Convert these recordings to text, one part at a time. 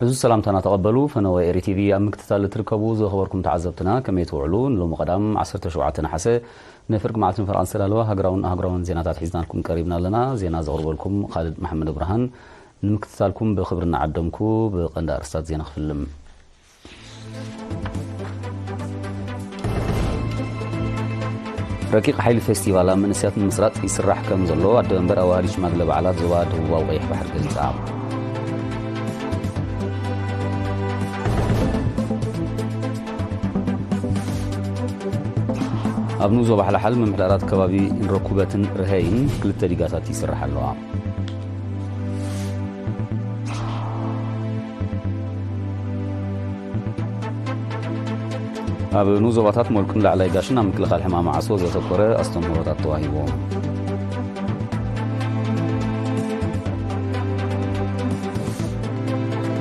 እዚ ሰላምታና ተቐበሉ። ፈነወ ኤሪ ቲቪ ኣብ ምክትታል እትርከቡ ዝኸበርኩም ተዓዘብትና፣ ከመይ ትውዕሉ? ንሎሚ ቀዳም ዓሰርተ ሸውዓተ ነሓሰ ንፍርቂ መዓልትን ፈረቓን ዝተዳለወ ሃገራውን ኣህጉራውን ዜናታት ሒዝናልኩም ቀሪብና ኣለና። ዜና ዘቕርበልኩም ኻልድ መሓመድ እብርሃን። ንምክትታልኩም ብኽብሪ እናዓደምኩ፣ ብቐንዲ ኣርእስታት ዜና ክፍልም። ረቂቕ ሓይሊ ፌስቲቫል ኣብ መንእሰያት ንምስራጽ ይስራሕ ከም ዘሎ ኣደ መንበር ኣዋሃዲ ሽማግለ በዓላት ዞባ ደቡባዊ ቀይሕ ባሕሪ ገሊጻ። ኣብ ንኡስ ዞባ ሓልሓል ምምሕዳራት ከባቢ እንረኩበትን ርሀይን ክልተ ዲጋታት ይስራሕ ኣለዋ። ኣብ ንኡስ ዞባታት ሞልቅን ላዕላይ ጋሽን ኣብ ምክልኻል ሕማም ዓሶ ዘተኮረ ኣስተምህሮታት ተዋሂቡ።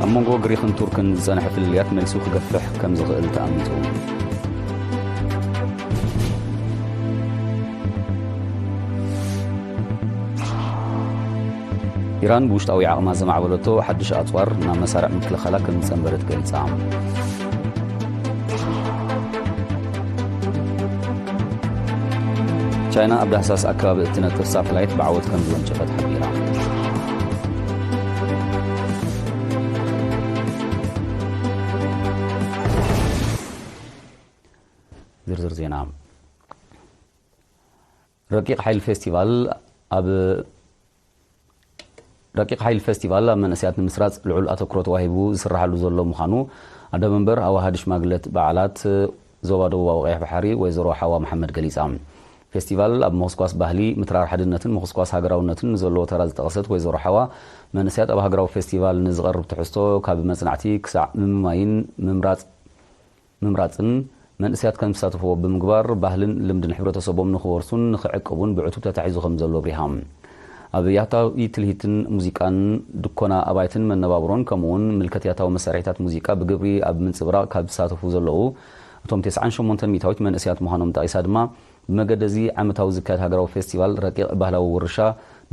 ኣብ መንጎ ግሪኽን ቱርክን ዝጸንሐ ፍልልያት መሊሱ ክገፍሕ ከም ዝኽእል ተኣሚቱ። ኢራን ብውሽጣዊ ዓቕማ ዘማዕበለቶ ሓድሽ ኣጽዋር ናብ መሳርዕ ምክልኻላ ከም ዝጸንበረት ገሊጻ። ቻይና ኣብ ዳህሳስ ኣከባቢ እትነጥፍ ሳተላይት ብዓወት ከም ዝወንጨፈት ሓቢራ። ዝርዝር ዜና። ረቂቕ ሓይሊ ፌስቲቫል ኣብ ረቂቕ ሓይሊ ፌስቲቫል ኣብ መንእሰያት ንምስራጽ ልዑል ኣተኩሮ ተዋሂቡ ዝስራሓሉ ዘሎ ምዃኑ ኣደ መንበር ኣዋሃዲ ሽማግለት በዓላት ዞባ ደቡባዊ ቀይሕ ባሕሪ ወይዘሮ ሓዋ መሓመድ ገሊጻ። ፌስቲቫል ኣብ ምኹስኳስ ባህሊ፣ ምትራር ሓድነትን ምኹስኳስ ሃገራውነትን ንዘለዎ ተራ ዝጠቐሰት ወይዘሮ ሓዋ፣ መንእሰያት ኣብ ሃገራዊ ፌስቲቫል ንዝቐርብ ትሕዝቶ ካብ መጽናዕቲ ክሳዕ ምምማይን ምምራጽ ምምራጽን መንእሰያት ከም ዝሳተፍዎ ብምግባር ባህልን ልምድን ሕብረተሰቦም ንኽወርሱን ንኽዕቅቡን ብዕቱብ ተታሒዙ ከም ዘሎ ኣብሪሃ። ኣብ ያታዊ ትልሂትን ሙዚቃን፣ ድኮና ኣባይትን መነባብሮን ከምኡውን ምልከት ያታዊ መሳርሒታት ሙዚቃ ብግብሪ ኣብ ምንጽብራቕ ካብ ዝሳተፉ ዘለዉ እቶም ተስዓን ሸሞንተን ሚእታዊት መንእሰያት ምዃኖም ጠቒሳ ድማ፣ ብመገዲ እዚ ዓመታዊ ዝካየድ ሃገራዊ ፌስቲቫል ረቂቕ ባህላዊ ውርሻ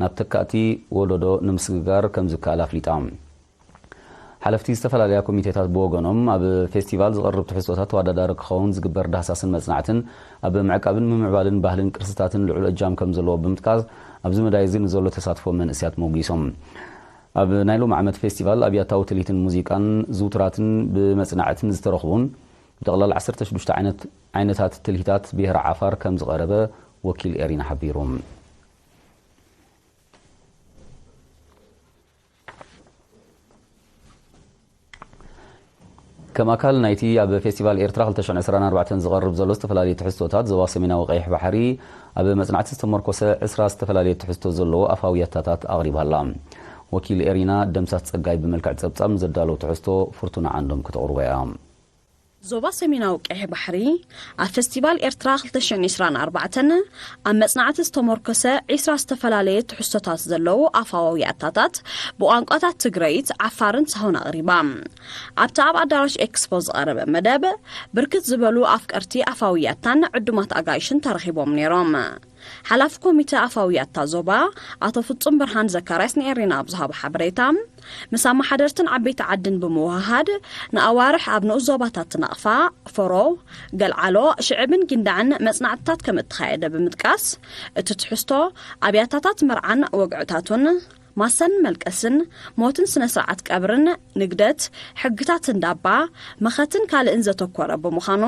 ናብ ተካእቲ ወለዶ ንምስግጋር ከም ዝከኣል ኣፍሊጣ። ሓለፍቲ ዝተፈላለያ ኮሚቴታት ብወገኖም፣ ኣብ ፌስቲቫል ዝቐርብ ትሕዝቶታት ተወዳዳሪ ክኸውን ዝግበር ዳህሳስን መጽናዕትን ኣብ ምዕቃብን ምምዕባልን ባህልን ቅርስታትን ልዑል እጃም ከም ዘለዎ ብምጥቃስ፣ ኣብዚ መዳይ እዚ ንዘሎ ተሳትፎ መንእሰያት ሞጒሶም። ኣብ ናይ ሎሚ ዓመት ፌስቲቫል ኣብ ያታዊ ትልሂትን ሙዚቃን ዝውቱራትን ብመጽናዕትን ዝተረኽቡን ብጠቕላላ ዓሰርተ ሽዱሽተ ዓይነት፣ ዓይነታት ትልሂታት ብሄረ ዓፋር ከም ዝቐረበ ወኪል ኤሪና ሓቢሩ። ከም ኣካል ናይቲ ኣብ ፌስቲቫል ኤርትራ ክልተ ሽሕን ዕስራን ኣርባዕተን ዝቐርብ ዘሎ ዝተፈላለዩ ትሕዝቶታት፣ ዞባ ሰሜናዊ ቀይሕ ባሕሪ ኣብ መጽናዕቲ ዝተመርኮሰ ዕስራ ዝተፈላለየ ትሕዝቶ ዘለዎ ኣፋዊ ያታታት ኣቕሪባ ኣላ። ወኪል ኤሪና ደምሳስ ጸጋይ ብመልክዕ ጸብጻብ ንዘዳለዉ ትሕዝቶ ፍርቱና ዓንዶም ከተቕርቦ እያ። ዞባ ሰሜናዊ ቀይሕ ባሕሪ ኣብ ፌስቲቫል ኤርትራ ክልተ ሽሕን ዕስራን ኣርባዕተን ኣብ መጽናዕቲ ዝተመርኮሰ ዕስራ ዝተፈላለየ ትሕዝቶታት ዘለዉ ኣፋዊ ያታታት ብቋንቋታት ትግረይት፣ ዓፋርን ሳሆን ኣቕሪባ። ኣብቲ ኣብ ኣዳራሽ ኤክስፖ ዝቐረበ መደብ፣ ብርክት ዝበሉ ኣፍቀርቲ ኣፋዊ ያታን ዕዱማት ኣጋይሽን ተረኺቦም ነይሮም። ሓላፊ ኮሚተ ኣፋዊ ያታ ዞባ ኣቶ ፍጹም ብርሃን ዘካርያስ ንኤሪና ኣብ ዝሃቦ ሓበሬታ፣ ምስ ኣመሓደርትን ዓበይቲ ዓድን ብምውህሃድ፣ ንኣዋርሕ ኣብ ንኡስ ዞባታት ናቕፋ፣ ፎሮ፣ ገልዓሎ፣ ሽዕብን ጊንዳዕን መጽናዕትታት ከም እተኻየደ ብምጥቃስ፣ እቲ ትሕዝቶ ኣብያታታት መርዓን ወግዕታቱን፣ ማሰን መልቀስን፣ ሞትን ስነ ስርዓት ቀብርን፣ ንግደት፣ ሕግታት እንዳባ፣ መኸትን ካልእን ዘተኮረ ብምዃኑ፣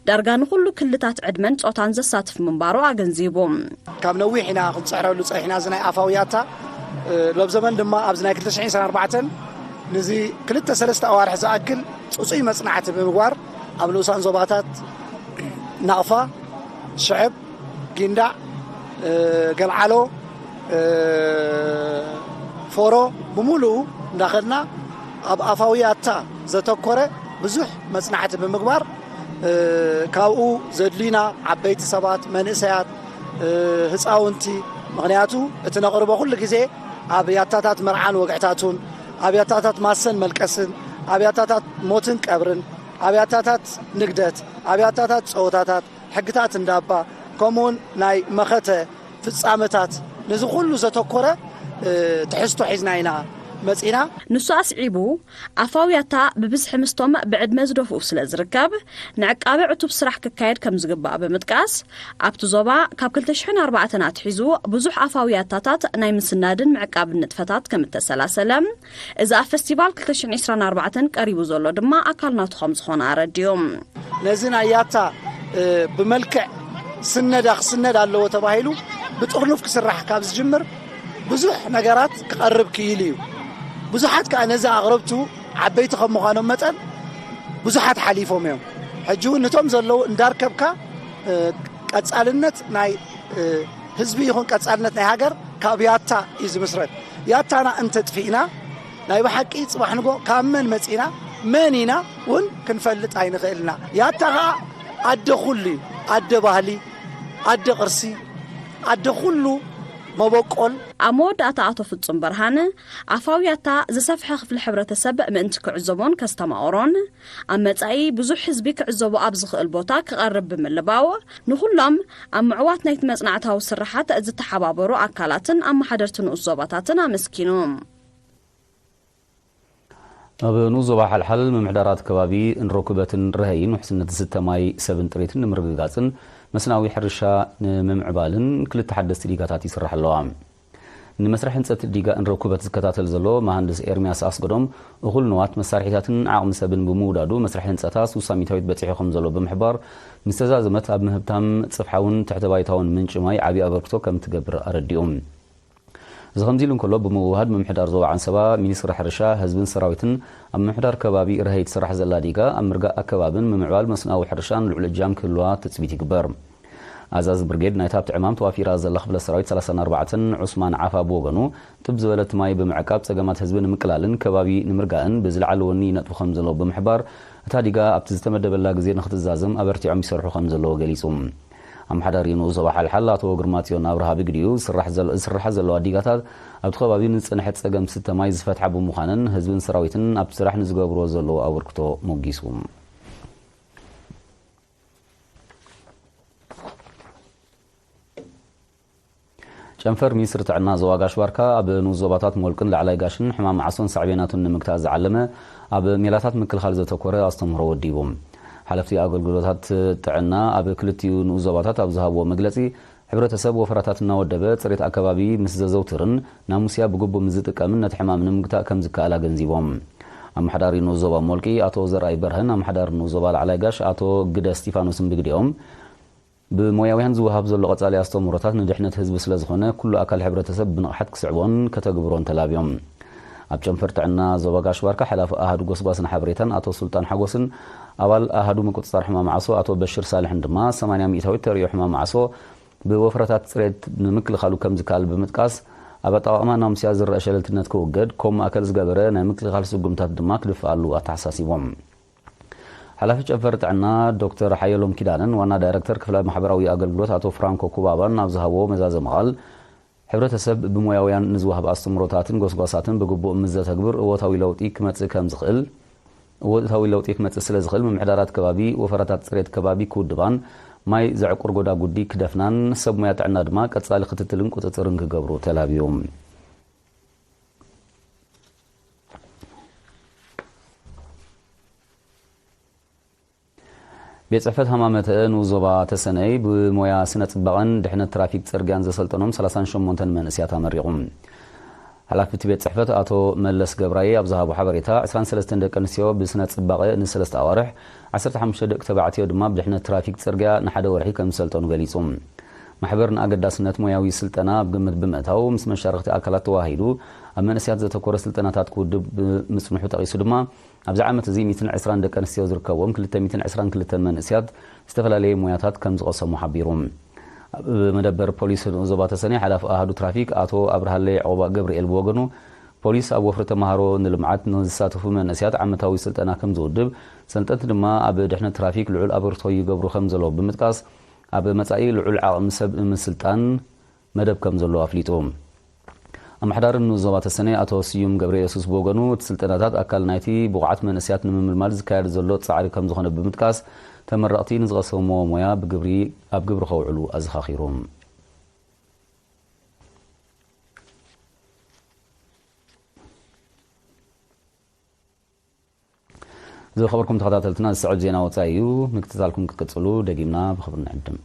ዳርጋ ንኹሉ ክልታት ዕድመን ጾታን ዘሳትፍ ምንባሩ ኣገንዚቡ። ካብ ነዊሕ ኢና ክንጽዕረሉ ጸኒሕና እዚ ናይ ኣፋዊ ያታ። እ፣ ሎብ ዘመን ድማ ኣብዚ ናይ ክልተ ሽሕን ዕስራን ኣርባዕተን ንዚ ክልተ ሰለስተ ኣዋርሕ ዝኣክል ጽጹይ መጽናዕቲ ብምግባር ኣብ ንኡሳን ዞባታት ናቕፋ፣ ሽዕብ፣ ጊንዳዕ፣ እ፣ ገልዓሎ፣ እ፣ ፎሮ ብምሉኡ እንዳኸድና ኣብ ኣፋዊ ያታ ዘተኮረ ብዙሕ መጽናዕቲ ብምግባር፣ እ፣ ካብኡ ዘድልዩና ዓበይቲ ሰባት፣ መንእሰያት፣ እ፣ ህጻውንቲ፣ ምኽንያቱ እቲ ነቕርቦ ኩሉ ግዜ ኣብ ያታታት መርዓን ወግዕታቱን፣ ኣብ ያታታት ማሰን መልቀስን፣ ኣብ ያታታት ሞትን ቀብርን፣ ኣብ ያታታት ንግደት፣ ኣብ ያታታት ጸወታታት፣ ሕግታት እንዳባ፣ ከምኡውን ናይ መኸተ ፍጻመታት፣ ነዚ ኩሉ ዘተኮረ፣ እ፣ ትሕዝቶ ሒዝና ኢና መጺና። ንሱ ኣስዒቡ፣ ኣፋውያታ ብብዝሒ ምስቶም ብዕድመ ዝደፍኡ ስለ ዝርከብ፣ ንዕቃበ ዕቱብ ስራሕ ክካየድ ከም ዝግባእ ብምጥቃስ፣ ኣብቲ ዞባ ካብ ክልተ ሽሕን ኣርባዕተን ኣትሒዙ ብዙሕ ኣፋውያታታት ናይ ምስናድን ምዕቃብን ንጥፈታት ከም እተሰላሰለ፣ እዚ ኣብ ፈስቲቫል ክልተ ሽሕን ዕስራን ኣርባዕተን ቀሪቡ ዘሎ ድማ ኣካል ናቱ ከም ዝኾነ ኣረዲኡ። ነዚ ናይ ያታ፣ እ፣ ብመልክዕ ስነዳ ክስነድ ኣለዎ ተባሂሉ ብጥርኑፍ ክስራሕ ካብ ዝጅምር ብዙሕ ነገራት ክቐርብ ክኢሉ እዩ። ብዙሓት ከኣ ነዚ ኣቕረብቱ ዓበይቲ ከም ምዃኖም መጠን ብዙሓት ሓሊፎም እዮም። ሕጂ እውን ነቶም ዘለዉ እንዳርከብካ፣ እ፣ ቀጻልነት ናይ፣ እ፣ ህዝቢ ይኹን ቀጻልነት ናይ ሃገር ካብ ያታ እዩ ዝምስረት። ያታና እንተጥፊእና ናይ ብሓቂ ጽባሕ ንጎ ካብ መን መጺና መን ኢና እውን ክንፈልጥ ኣይንኽእልና። ያታ ኸኣ ኣደ ኩሉ እዩ። ኣደ ባህሊ፣ ኣደ ቅርሲ፣ ኣደ ኩሉ መበቆል። ኣብ መወዳእታ ኣቶ ፍጹም ብርሃነ፣ ኣፋውያታ ዝሰፍሐ ክፍሊ ሕብረተሰብ ምእንቲ ክዕዘቦን ከስተማቕሮን፣ ኣብ መጻኢ ብዙሕ ህዝቢ ክዕዘቦ ኣብ ዝኽእል ቦታ ክቐርብ ብምልባው፣ ንኹሎም ኣብ ምዕዋት ናይቲ መጽናዕታዊ ስራሓት ዝተሓባበሩ ኣካላትን ኣመሓደርቲ ንኡስ ዞባታትን ኣመስኪኑ። ኣብ ንኡስ ዞባ ሓልሓል ምምሕዳራት ከባቢ እንረኩበትን ረሀይን ውሕስነት ዝስተ ማይ ሰብን ጥሪትን ንምርግጋጽን መስናዊ ሕርሻ ንምምዕባልን ክልተ ሓደስቲ ዲጋታት ይስራሕ ኣለዋ። ንመስርሕ ህንጸት ዲጋ እንረኩበት ዝከታተል ዘሎ መሃንድስ ኤርሚያስ ኣስገዶም፣ እኹል ንዋት መሳርሒታትን ዓቕሚ ሰብን ብምውዳዱ መስርሕ ህንጸታ ሱሳ ሚታዊት በጺሑ ከም ዘሎ ብምሕባር፣ ምስ ተዛዘመት ኣብ ምህብታም ጽፍሓውን ትሕተ ባይታውን ምንጪ ማይ ዓቢ ኣበርክቶ ከም ትገብር ኣረዲኡ። እዚ ከምዚ ኢሉ እንከሎ፣ ብምውህሃድ ምምሕዳር ዞባ ዓንሰባ፣ ሚኒስትሪ ሕርሻ፣ ህዝብን ሰራዊትን ኣብ ምምሕዳር ከባቢ ርሀይት ስራሕ ዘላ ዲጋ ኣብ ምርጋእ ኣከባብን ምምዕባል መስናዊ ሕርሻን ልዑል እጃም ክህልዋ ትጽቢት ይግበር። ኣዛዚ ብርጌድ ናይታ ኣብቲ ዕማም ተዋፊራ ዘላ ክፍለ ሰራዊት ሰላሳን ኣርባዕተን ዑስማን ዓፋ ብወገኑ፣ ጥብ ዝበለት ማይ ብምዕቃብ ጸገማት ህዝቢ ንምቅላልን ከባቢ ንምርጋእን ብዝለዓለ ወኒ ይነጥፉ ከም ዘለዉ ብምሕባር፣ እታ ዲጋ ኣብቲ ዝተመደበላ ግዜ ንክትዛዘም ኣበርቲዖም ይሰርሑ ከም ዘለዉ ገሊጹ። ኣመሓዳሪ ንኡስ ዞባ ሓልሓል ኣቶ ግርማጽዮን ኣብርሃ ብግዲኡ፣ ዝስራሕ ዘሎ፣ ዝስርሓ ዘለዋ ዲጋታት ኣብቲ ከባቢ ንዝጸንሐ ጸገም ስተ ማይ ዝፈትሓ ብምዃነን ህዝብን ሰራዊትን ኣብቲ ስራሕ ንዝገብርዎ ዘለዉ ኣበርክቶ ሞጊሱ። ጨንፈር ሚኒስትሪ ጥዕና ዞባ ጋሽ ባርካ ኣብ ንኡስ ዞባታት ሞልቅን ላዕላይ ጋሽን ሕማም ዓሶን ሳዕቤናቱን ንምግታእ ዝዓለመ ኣብ ሜላታት ምክልኻል ዘተኮረ ኣስተምህሮ ወዲቡ። ሓለፍቲ ኣገልግሎታት ጥዕና ኣብ ክልቲኡ ንኡስ ዞባታት ኣብ ዝሃብዎ መግለጺ፣ ሕብረተሰብ ወፈራታት እናወደበ ጽሬት ኣከባቢ ምስ ዘዘውትርን ናሙስያ ብግቡእ ምስ ዝጥቀምን ነቲ ሕማም ንምግታእ ከም ዝከኣል ኣገንዚቦም። ኣመሓዳሪ ንኡስ ዞባ ሞልቂ ኣቶ ዘርኣይ በርሀን ኣመሓዳሪ ንኡስ ዞባ ላዕላይ ጋሽ ኣቶ ግደ እስጢፋኖስን ብግዲኦም፣ ብሞያውያን ዝወሃብ ዘሎ ቀጻሊ ኣስተምህሮታት ንድሕነት ህዝቢ ስለ ዝኾነ፣ ኩሉ ኣካል ሕብረተሰብ ብንቕሓት ክስዕቦን ከተግብሮን ተላብዮም። ኣብ ጨንፈር ጥዕና ዞባ ጋሽ ባርካ፣ ሓላፊ ኣሃዱ ጎስጓስን ሓበሬታን ኣቶ ሱልጣን ሓጎስን ኣባል ኣሃዱ ምቁጽጻር ሕማም ዓሶ ኣቶ በሽር ሳልሕን ድማ፣ ሰማንያ ሚእታዊት ተርእዮ ሕማም ዓሶ ብወፍረታት ጽሬት ንምክልኻሉ ከም ዝከኣል ብምጥቃስ፣ ኣብ ኣጠቓቕማ ናሙስያ ዝረአ ሸለልትነት ክውገድ፣ ከም ማእከል ዝገበረ ናይ ምክልኻል ስጉምታት ድማ ክድፍኣሉ ኣተሓሳሲቦም። ሓላፊ ጨንፈር ጥዕና ዶክተር ሓየሎም ኪዳነን ዋና ዳይረክተር ክፍላዊ ማሕበራዊ ኣገልግሎት ኣቶ ፍራንኮ ኩባባን ኣብ ዝሃብዎ መዛዘሚ ቃል፣ ሕብረተሰብ ብሞያውያን ንዝወሃብ ኣስተምህሮታትን ጎስጓሳትን ብግቡእ ምስ ዘተግብር እወታዊ ለውጢ ክመጽእ ከም ዝኽእል፣ እወታዊ ለውጢ ክመጽእ ስለ ዝኽእል፣ ምምሕዳራት ከባቢ ወፈራታት ጽሬት ከባቢ ክውድባን ማይ ዘዕቁር ጎዳጉዲ ክደፍናን ሰብ ሞያ ጥዕና ድማ ቀጻሊ ክትትልን ቁጽጽርን ክገብሩ ተላብዩ። ቤት ጽሕፈት ሃማመተ ንኡስ ዞባ ተሰነይ ብሞያ ስነ ጽባቐን ድሕነት ትራፊክ ጽርግያን ዘሰልጠኖም ሰላሳን ሸሞንተን መንእስያት ኣመሪቑ። ሓላፊ እቲ ቤት ጽሕፈት ኣቶ መለስ ገብራይ ኣብ ዝሃቦ ሓበሬታ፣ ዕስራን ሰለስተን ደቂ ኣንስትዮ ብስነ ጽባቐ ንሰለስተ ኣዋርሕ፣ ዓሰርተ ሓሙሽተ ደቂ ተባዕትዮ ድማ ብድሕነት ትራፊክ ጽርግያ ንሓደ ወርሒ ከም ዝሰልጠኑ ገሊጹ። ማሕበር ንኣገዳስነት ሞያዊ ስልጠና ኣብ ግምት ብምእታው፣ ምስ መሻርኽቲ ኣካላት ተዋሂዱ ኣብ መንእስያት ዘተኮረ ስልጠናታት ክውድብ ብምጽንሑ ጠቒሱ ድማ፣ ኣብዚ ዓመት እዚ ሚእትን ዕስራን ደቂ ኣንስትዮ ዝርከብዎም ክልተ ሚእትን ዕስራን ክልተን መንእስያት ዝተፈላለየ ሞያታት ከም ዝቐሰሙ ሓቢሩ። ኣብ መደበር ፖሊስ ንኡስ ዞባ ተሰነይ ሓላፊ ኣሃዱ ትራፊክ ኣቶ ኣብርሃለይ ዑቕባ ገብርኤል ብወገኑ፣ ፖሊስ ኣብ ወፍሪ ተምሃሮ ንልምዓት ንዝሳተፉ መንእስያት ዓመታዊ ስልጠና ከም ዝውድብ፣ ሰልጠንቲ ድማ ኣብ ድሕነት ትራፊክ ልዑል ኣበርክቶ ይገብሩ ከም ዘለዉ ብምጥቃስ፣ ኣብ መጻኢ ልዑል ዓቕሚ ሰብ ንምስልጣን መደብ ከም ዘሎ ኣፍሊጡ። ኣመሓዳሪ ንኡስ ዞባ ተሰነይ ኣቶ ስዩም ገብረየሱስ ብወገኑ፣ እቲ ስልጠናታት ኣካል ናይቲ ብቑዓት መንእስያት ንምምልማል ዝካየድ ዘሎ ጻዕሪ ከም ዝኾነ ብምጥቃስ፣ ተመረቕቲ ንዝቐሰምዎ ሞያ ብግብሪ፣ ኣብ ግብሪ ከውዕሉ ኣዘኻኺሩ። ዝኸበርኩም ተኸታተልትና፣ ዝስዕብ ዜና ወጻኢ እዩ። ምክትታልኩም ክትቅጽሉ ደጊምና ብኽብሪ ንዕድም።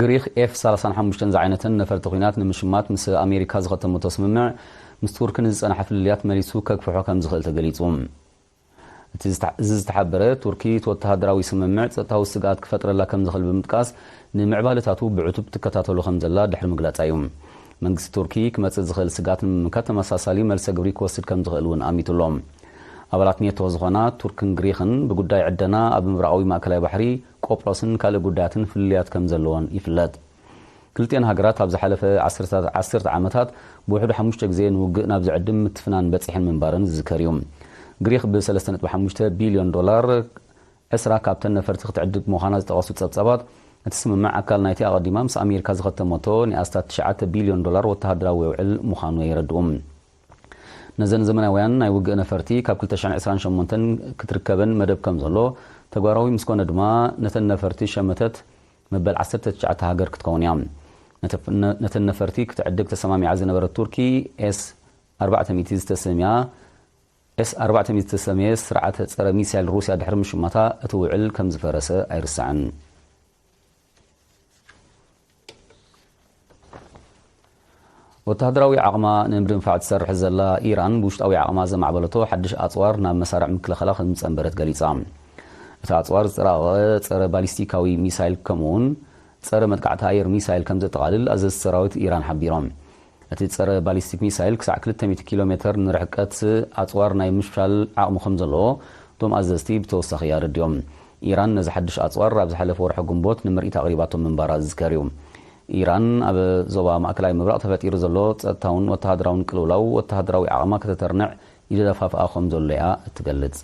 ግሪኽ ኤፍ ሰላሳን ሓሙሽተን ዝዓይነተን ነፈርቲ ኲናት ንምሽማት ምስ ኣሜሪካ ዝኸተመቶ ስምምዕ፣ ምስ ቱርኪ ንዝጸንሐ ፍልልያት መሊሱ ከግፍሖ ከም ዝኽእል ተገሊጹ። እቲ ዝተ-፣ እዚ ዝተሓበረ፣ ቱርኪ እቲ ወተሃደራዊ ስምምዕ ጸጥታዊ ስግኣት ክፈጥረላ ከም ዝኽእል ብምጥቃስ፣ ንምዕባለታቱ ብዕቱብ ትከታተሎ ከም ዘላ ድሕሪ ምግላጻ እዩ። መንግስቲ ቱርኪ ክመጽእ ዝኽእል ስግኣት ንምምካት ተመሳሳሊ መልሰ ግብሪ ክወስድ ከም ዝኽእል እውን ኣሚቱ ኣሎ። ኣባላት ኔቶ ዝኾና ቱርክን ግሪኽን ብጉዳይ ዕደና ኣብ ምብራቓዊ ማእከላይ ባሕሪ፣ ቆጵሮስን ካልእ ጉዳያትን ፍልልያት ከም ዘለወን ይፍለጥ። ክልቲኣን ሃገራት ኣብ ዝሓለፈ ዓሰርተ ዓመታት ብውሕዱ ሓሙሽተ ግዜ ንውግእ ናብ ዝዕድም ምትፍናን በጺሐን ምንባረን ዝዝከር እዩ። ግሪኽ ብ ሰለስተ ነጥቢ ሓሙሽተ ቢልዮን ዶላር ዕስራ ካብተን ነፈርቲ ክትዕድግ ምዃና ዝጠቐሱ ጸብጻባት፣ እቲ ስምምዕ ኣካል ናይቲ ኣቐዲማ ምስ ኣሜሪካ ዝኸተመቶ ናይ ኣስታት ትሽዓተ ቢልዮን ዶላር ወተሃደራዊ ውዕል ምዃኑ የረድኡ። ነዘን ዘመናውያን ናይ ውግእ ነፈርቲ ካብ ክልተ ሽሕን ዕስራን ሸሞንተን ክትርከበን መደብ ከም ዘሎ ተግባራዊ ምስ ኮነ ድማ፣ ነተን ነፈርቲ ሸመተት መበል ዓሰርተ ትሽዓተ ሃገር ክትከውን እያ። ነተ-፣ ነ-፣ ነተን ነፈርቲ ክትዕድግ ተሰማሚዓ ዝነበረት ቱርኪ ኤስ ኣርባዕተ ሚእቲ ዝተሰምያ፣ ኤስ ኣርባዕተ ሚእቲ ዝተሰምየ ስርዓተ ጸረ ሚሳይል ሩስያ ድሕሪ ምሽማታ፣ እቲ ውዕል ከም ዝፈረሰ ኣይርሳዕን። ወተሃደራዊ ዓቕማ ንምድንፋዕ ትሰርሕ ዘላ ኢራን፣ ብውሽጣዊ ዓቕማ ዘማዕበለቶ ሓድሽ ኣጽዋር ናብ መሳርዕ ምክልኻላ ከም ዝጸንበረት ገሊጻ። እቲ ኣጽዋር ዝጠራቐቐ ጸረ ባሊስቲካዊ ሚሳይል፣ ከምኡውን ጸረ መጥቃዕቲ ኣየር ሚሳይል ከም ዘጠቓልል ኣዘዝቲ ሰራዊት ኢራን ሓቢሮም። እቲ ጸረ ባሊስቲክ ሚሳይል ክሳዕ ክልተ ሚእቲ ኪሎ ሜተር ንርሕቀት ኣጽዋር ናይ ምፍሻል ዓቕሚ ከም ዘለዎ እቶም ኣዘዝቲ ብተወሳኺ ኣረዲኦም። ኢራን ነዚ ሓድሽ ኣጽዋር ኣብ ዝሓለፈ ወርሒ ግንቦት ንምርኢት ኣቕሪባቶ ምንባራ ዝዝከር እዩ። ኢራን ኣብ ዞባ ማእከላይ ምብራቕ ተፈጢሩ ዘሎ ጸጥታውን ወተሃደራውን ቅልውላው፣ ወተሃደራዊ ዓቕማ ከተተርንዕ ይደፋፍኣ ከም ዘሎ እያ እትገልጽ።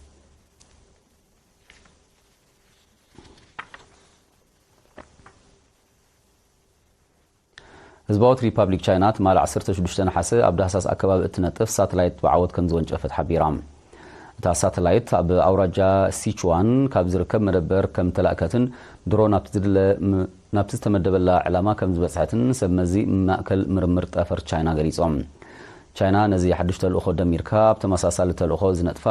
ህዝባዊት ሪፓብሊክ ቻይና ትማሊ ዓሰርተ ሽዱሽተ ነሓሰ ኣብ ዳህሳስ ኣከባቢ እትነጥፍ ሳተላይት ብዓወት ከም ዝወንጨፈት ሓቢራ። እታ ሳተላይት ኣብ ኣውራጃ ሲቹዋን ካብ ዝርከብ መደበር ከም ተላእከትን ድሮ ናብቲ ዝድለ ም-፣ ናብቲ ዝተመደበላ ዕላማ ከም ዝበጽሐትን ሰብ መዚ ማእከል ምርምር ጠፈር ቻይና ገሊጾም። ቻይና ነዚ ሓድሽ ተልእኾ ደሚርካ ኣብ ተመሳሳሊ ተልእኾ ዝነጥፋ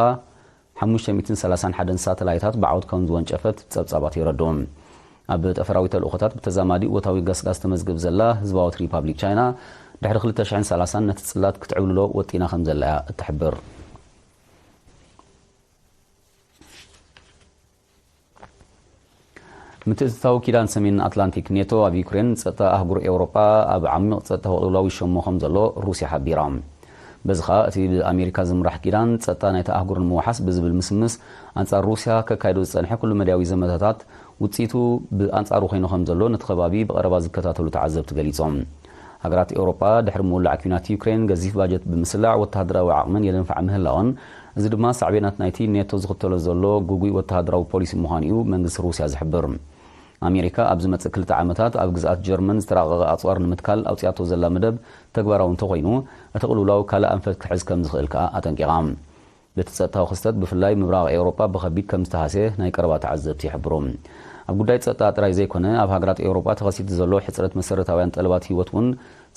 ሓሙሽተ ሚእትን ሰላሳን ሓደን ሳተላይታት ብዓወት ከም ዝወንጨፈት ጸብጻባት የረድኡ። ኣብ ጠፈራዊ ተልእኾታት ብተዛማዲ እወታዊ ገስጋስ ተመዝግብ ዘላ ህዝባዊት ሪፓብሊክ ቻይና፣ ድሕሪ ክልተ ሽሕን ሰላሳን ነቲ ጽላት ክትዕብልሎ ወጢና ከም ዘላ እያ እትሕብር። ምትእትታው ኪዳን ሰሜን ኣትላንቲክ ኔቶ ኣብ ዩክሬን ጸጥታ ኣህጉር ኤውሮጳ ኣብ ዓሚቕ ጸጥታዊ ቅልውላው ይሸሞ ከም ዘሎ ሩስያ ሓቢራ። በዚ ኸኣ እቲ ብኣሜሪካ ዝምራሕ ኪዳን ጸጥታ ናይታ ኣህጉር ንምውሓስ ብዝብል ምስምስ ኣንጻር ሩስያ ከካይዶ ዝጸንሐ ኩሉ መዳያዊ ዘመተታት ውጽኢቱ ብኣንጻሩ ኮይኑ ከም ዘሎ ነቲ ከባቢ ብቐረባ ዝከታተሉ ተዓዘብቲ ገሊጾም። ሃገራት ኤውሮጳ ድሕሪ ምውላዕ ኲናት ዩክሬን ገዚፍ ባጀት ብምስላዕ ወተሃደራዊ ዓቕመን የደንፍዓ ምህላወን፣ እዚ ድማ ሳዕቤናት ናይቲ ኔቶ ዝኽተሎ ዘሎ ግጉይ ወተሃደራዊ ፖሊሲ ምዃኑ እዩ መንግስቲ ሩስያ ዝሕብር። ኣሜሪካ ኣብ ዝመጽእ ክልተ ዓመታት ኣብ ግዝኣት ጀርመን ዝተራቐቐ ኣጽዋር ንምትካል ኣውጺኣቶ ዘላ መደብ ተግባራዊ እንተኾይኑ፣ እቲ ቅልውላው ካልእ ኣንፈት ክሕዝ ከም ዝኽእል ከኣ ኣጠንቂቓ። በቲ ጸጥታዊ ክስተት ብፍላይ ምብራቕ ኤውሮጳ ብኸቢድ ከም ዝተሃስየ ናይ ቀረባ ተዓዘብቲ ይሕብሩ። ኣብ ጉዳይ ጸጥታ ጥራይ ዘይኮነ፣ ኣብ ሃገራት ኤውሮጳ ተኸሲቱ ዘሎ ሕጽረት መሰረታውያን ጠለባት ህይወት እውን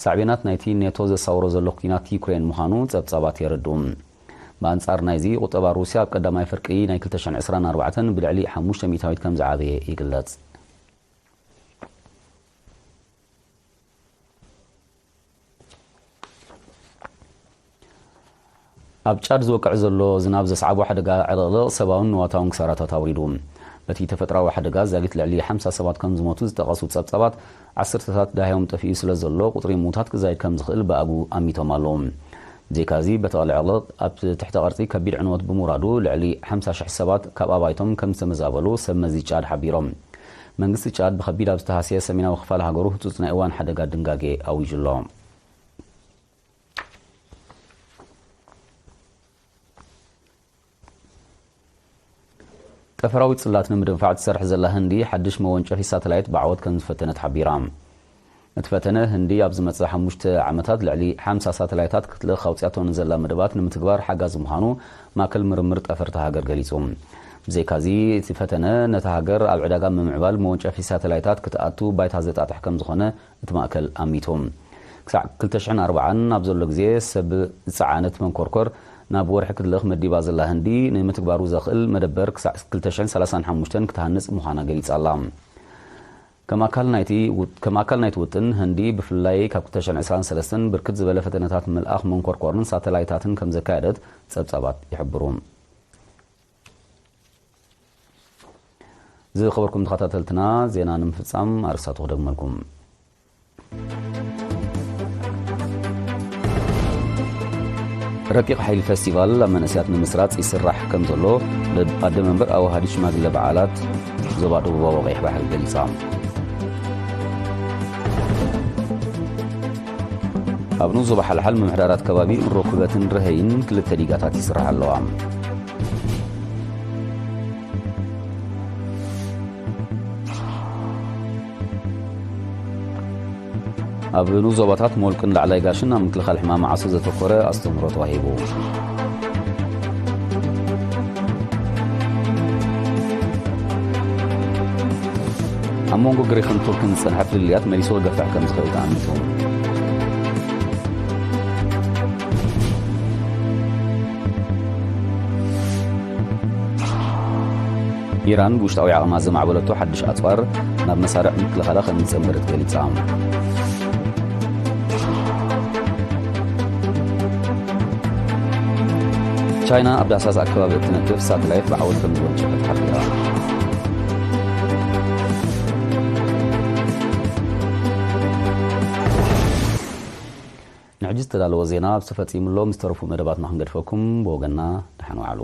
ሳዕቤናት ናይቲ ኔቶ ዘሳውሮ ዘሎ ኲናት ዩክሬን ምዃኑ ጸብጻባት የረድኡ። ብኣንጻር ናይዚ፣ ቁጠባ ሩስያ ኣብ ቀዳማይ ፍርቂ ናይ ክልተ ሽሕን ዕስራን ኣርባዕተን ብልዕሊ ሓሙሽተ ሚእታዊት ከም ዝዓበየ ይግለጽ። ኣብ ጫድ ዝወቅዕ ዘሎ ዝናብ ዘስዓቦ ሓደጋ ዕልቕልቕ ሰብኣውን ንዋታውን ክሳራታት ኣውሪዱ። በቲ ተፈጥራዊ ሓደጋ ዛጊት ልዕሊ ሓምሳ ሰባት ከም ዝሞቱ ዝጠቐሱ ጸብጻባት፣ ዓሰርተታት ዳህዮም ጠፊኡ ስለ ዘሎ፣ ቁጽሪ ምዉታት ክዛይድ ከም ዝኽእል ብኣግኡ ኣሚቶም ኣለዉ። ብዘይካዚ፣ በቲ ዕልቕልቕ ኣብ ትሕቲ ቅርጺ ከቢድ ዕንወት ብምውራዱ፣ ልዕሊ ሓምሳ ሽሕ ሰባት ካብ ኣባይቶም ከም ዝተመዛበሉ ሰብ መዚ ጫድ ሓቢሮም። መንግስቲ ጫድ ብኸቢድ ኣብ ዝተሃስየ ሰሜናዊ ክፋል ሃገሩ ህጹጽ ናይ እዋን ሓደጋ ድንጋጌ ኣዊጁ ኣሎ። ጠፈራዊ ጽላት ንምድንፋዕ ትሰርሕ ዘላ ህንዲ፣ ሓድሽ መወንጨፊ ሳተላይት ብዓወት ከም ዝፈተነት ሓቢራ። እቲ ፈተነ፣ ህንዲ ኣብ ዝመጽእ ሓሙሽተ ዓመታት ልዕሊ ሓምሳ ሳተላይታት ክትልእኽ ኣውጺኣቶ ንዘላ መደባት ንምትግባር ሓጋዚ ምዃኑ ማእከል ምርምር ጠፈር እታ ሃገር ገሊጹ። ብዘይካዚ፣ እቲ ፈተነ ነታ ሃገር ኣብ ዕዳጋ ምምዕባል መወንጨፊ ሳተላይታት ክትኣቱ ባይታ ዘጣጥሕ ከም ዝኾነ እቲ ማእከል ኣሚቱ። ክሳዕ ክልተ ሽሕን ኣርባዓን ኣብ ዘሎ ግዜ፣ ሰብ ዝጸዓነት መንኮርኮር ናብ ወርሒ ክትልእኽ መዲባ ዘላ ህንዲ፣ ንምትግባሩ ዘኽእል መደበር ክሳዕ ክልተ ሽሕን ሰላሳን ሓሙሽተን ክትሃንጽ ምዃና ገሊጻ ኣላ። ከም ኣካል ናይቲ ውጥ-፣ ከም ኣካል ናይቲ ውጥን፣ ህንዲ ብፍላይ ካብ ክልተ ሽሕን ዕስራን ሰለስተን ብርክት ዝበለ ፈተነታት ምልኣኽ መንኮርኮርን ሳተላይታትን ከም ዘካየደት ጸብጻባት ይሕብሩ። ዝኸበርኩም ተኸታተልትና፣ ዜና ንምፍጻም ኣርእስታቱ ክደግመልኩም። ረቂቕ ሓይሊ ፌስቲቫል ኣብ መንእሰያት ንምስራጽ ይስራሕ ከም ዘሎ ኣደ መንበር ኣዋሃዲ ሽማግለ በዓላት ዞባ ደቡባዊ ቀይሕ ባሕሪ ገሊጻ። ኣብ ንኡስ ዞባ ሓልሓል ምምሕዳራት ከባቢ እንሮ ኩበትን ረሀይን ክልተ ዲጋታት ይስርሓ ኣለዋ። ኣብ ንኡስ ዞባታት ሞልቅን ላዕላይ ጋሽን ኣብ ምክልኻል ሕማም ዓሶ ዘተኮረ ኣስተምህሮ ተዋሂቡ። ኣብ መንጎ ግሪኽን ቱርክን ዝጸንሐ ፍልልያት መሊሱ ክገፍሕ ከም ዝኽእል ተኣሚቱ። ኢራን ብውሽጣዊ ዓቕማ ዘማዕበለቶ ሓድሽ ኣጽዋር ናብ መሳርዕ ምክልኻላ ከም ዝጸንበረት ገሊጻ። ቻይና ኣብ ዳህሳስ ኣከባቢ እትነጥፍ ሳተላይት ብዓወት ከም ዝወንጨፈት ሓቢራ። ንሕጂ ዝተዳለወ ዜና ኣብዚ ተፈጺሙ ኣሎ። ምስ ተረፉ መደባትና ክንገድፈኩም፣ ብወገንና ደሓን ዋዕሉ።